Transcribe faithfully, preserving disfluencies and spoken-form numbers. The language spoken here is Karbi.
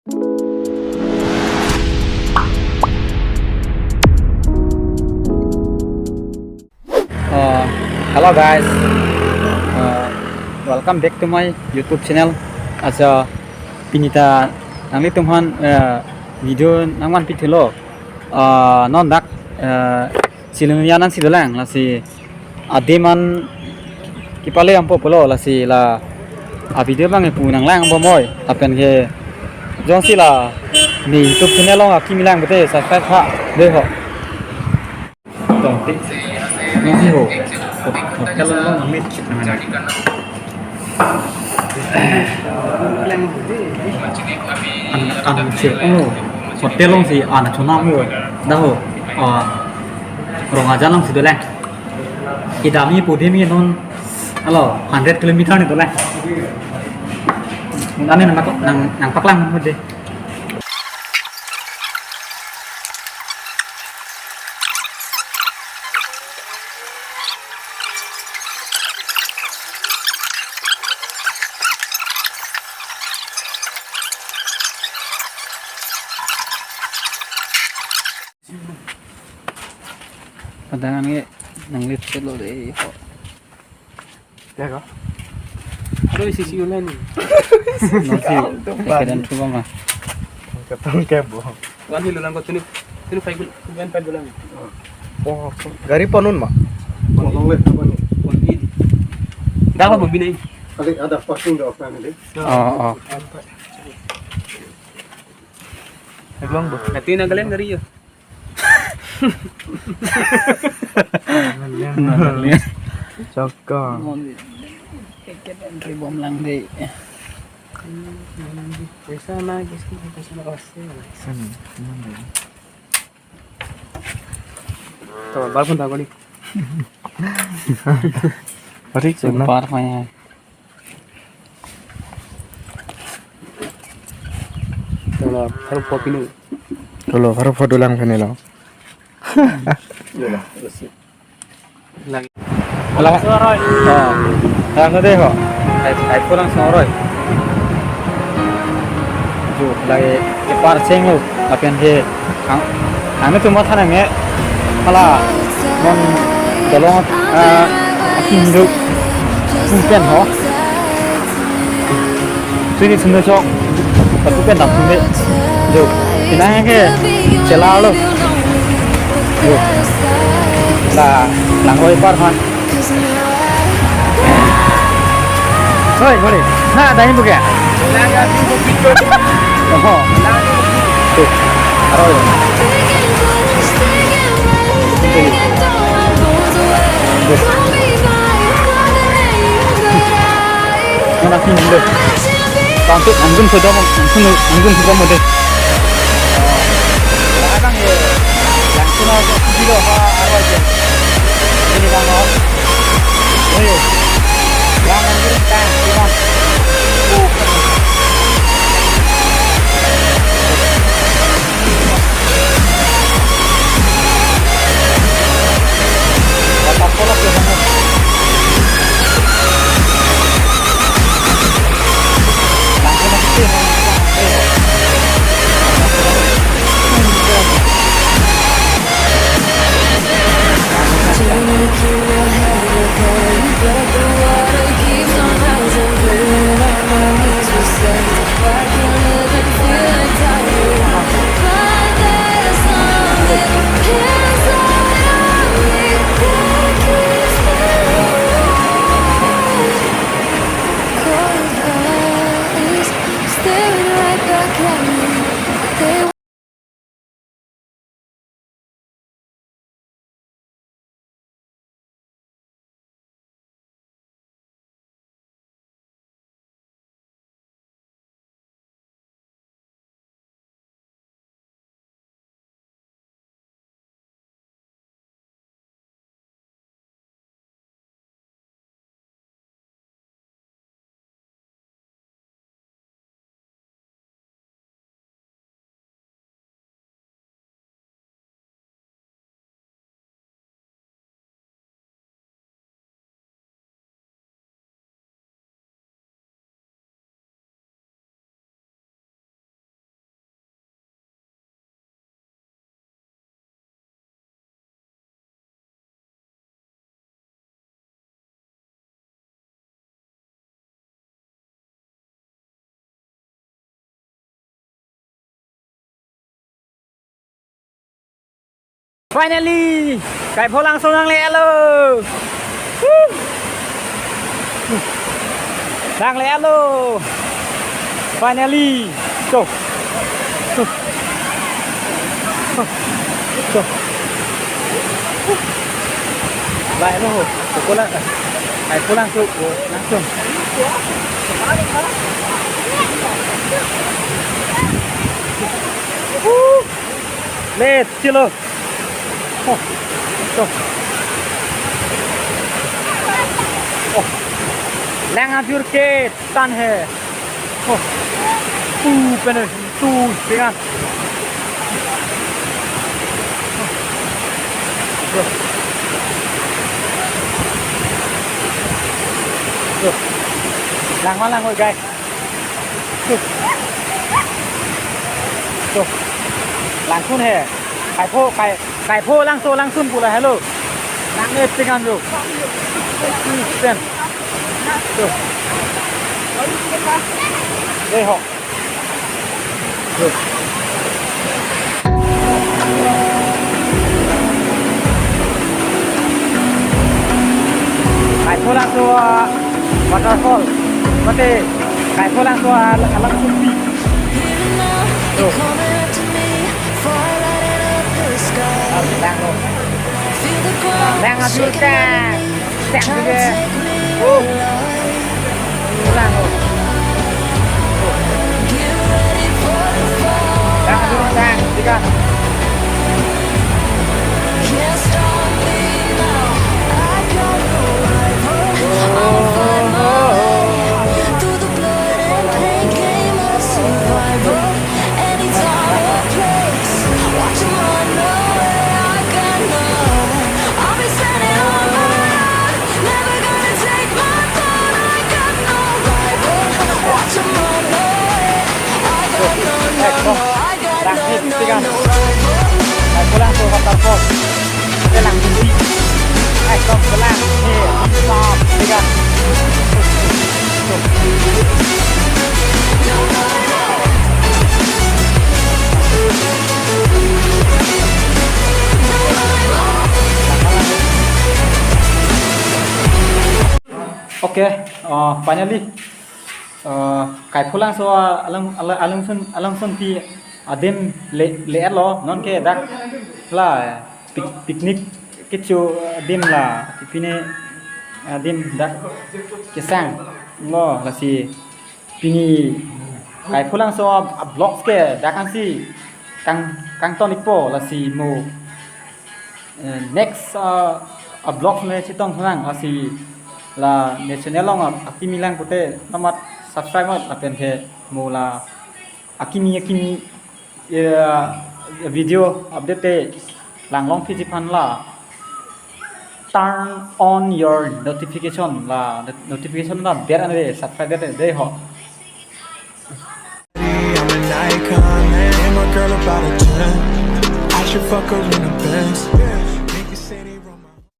Uh, hello guys, uh, welcome back to my YouTube channel. Acha pini ta nanglitum aphan, uh, video nangvanpi thulo. Uh, non dak, uh, Silonijan ansi dolang, lasi adim an kepale dampo pulo, lasi la a video abang pu nanglang bomnoi, lapen ke jongsi la ne YouTube channel along akimi lang pute subscribe tha dei ho. Tong tik. Nang si ho. Hotel along amit. An, an si, oh, hotel along si an chonam yo. Dah ho. Ah, Rongajan along si dolang. Kedamji pudamji non, alo, hundred kilometer ni dolang. Ane nang, nang, nangpaklang mo dei. Kadang ani nanglit selo dei ho. Ya ko? Aro isi isi ulah ni. Nasi, Tumpang. Kedan tuh mah. Ketong kebo. Wan hilu lang ko tuni, tuni five gul, wan five gul lang. Oh, gari ponun ma? Ponun le, ponun. Ponun. Dah lah, mau bini. Ada, ada parking doh, kan, ini. Oh, oh. Belum, Bu. Nanti nang kalian ngeri ya. Chaka. Mon di. Tiket entry bom lang dei. Paisa na, guys, paisa na kasi. Hmm, hmm. To, bar pun tak kali. Hari kena. Super fine. Tolo, baru pho pinu. Tolo, baru pho dolang pinu lo. Iyalah, terus. Lagi. Alah. Soroi. Ah. Alah, nade ho. Ai, ai pulang soroi. Jo, lagi kepar chenglo. Lapen ke, ang, ang itu masa nangke, hala, non dolong, eh, akim duk, pupen ho. Sini sini chok, pupen dam sini. Jo, pinang ke, chelalo. Jo, la, lang oi par han. Hoi, hoi. Na, dahim buke. Oho. Tuh. Aro. Tuh. Tuh. Mana sih dulu? Tangkut anggun sudah mau, anggun, anggun sudah mau deh. Belakang ya. Langsung aja dulu apa, apa aja. Ini bang, oh. Ayo. Yang anggun kan, cuman. Finally, Kaipholangso nangle-etlo. Woo! Nangle-etlo. Finally. So. So. So. Baik lo. Kaipholang. Kaipholangso. Langsung. Woo! Let's chill. Oh, to. Oh. Lang ajur ke tan hai. Oh. Tu pene tu dengan. Lang ma lang, guys. To. To. Langsun hai. Kaipho, kai, Kaipholangso langsun pula helo. Lang-et tingan jo. Sen. To. Dei ho. To. Kaipholangso, ah, waterfall. Mate Kaipholangso, ah, alang supi. To. Ah, lang lo. Lang atur ka. Sang juga. Uh. Lang lo. Lang atur sang. Tiga. Ekdom. Lang hit tiga. Kaipholangso waterfall. Oke, lang hit. Ekdom, lang hit. Mantap tiga. Oke, uh, finally, uh, Kaipholangso alang, alang, alangsun, alangsunpi adim le, le-etlo, non ke dak la pic-, picnic kecho adim la, pine adim dak kesang lo, lasi pini Kaipholangso a, a vlogs ke dak ansi kang, kangton-ikpo, lasi mo, eh, next, ah, a vlogs le chetong thanang, lasi la ne channel along a, akimi lang pute namat subscribe mo, lapen ke mo la akimi akimi, eh, video update te langlong piji aphan la turn on your notification, la notification la bell an le subscribe te dei ho. I'm an icon, and my girl about a ten. I should fuck her in the Benz.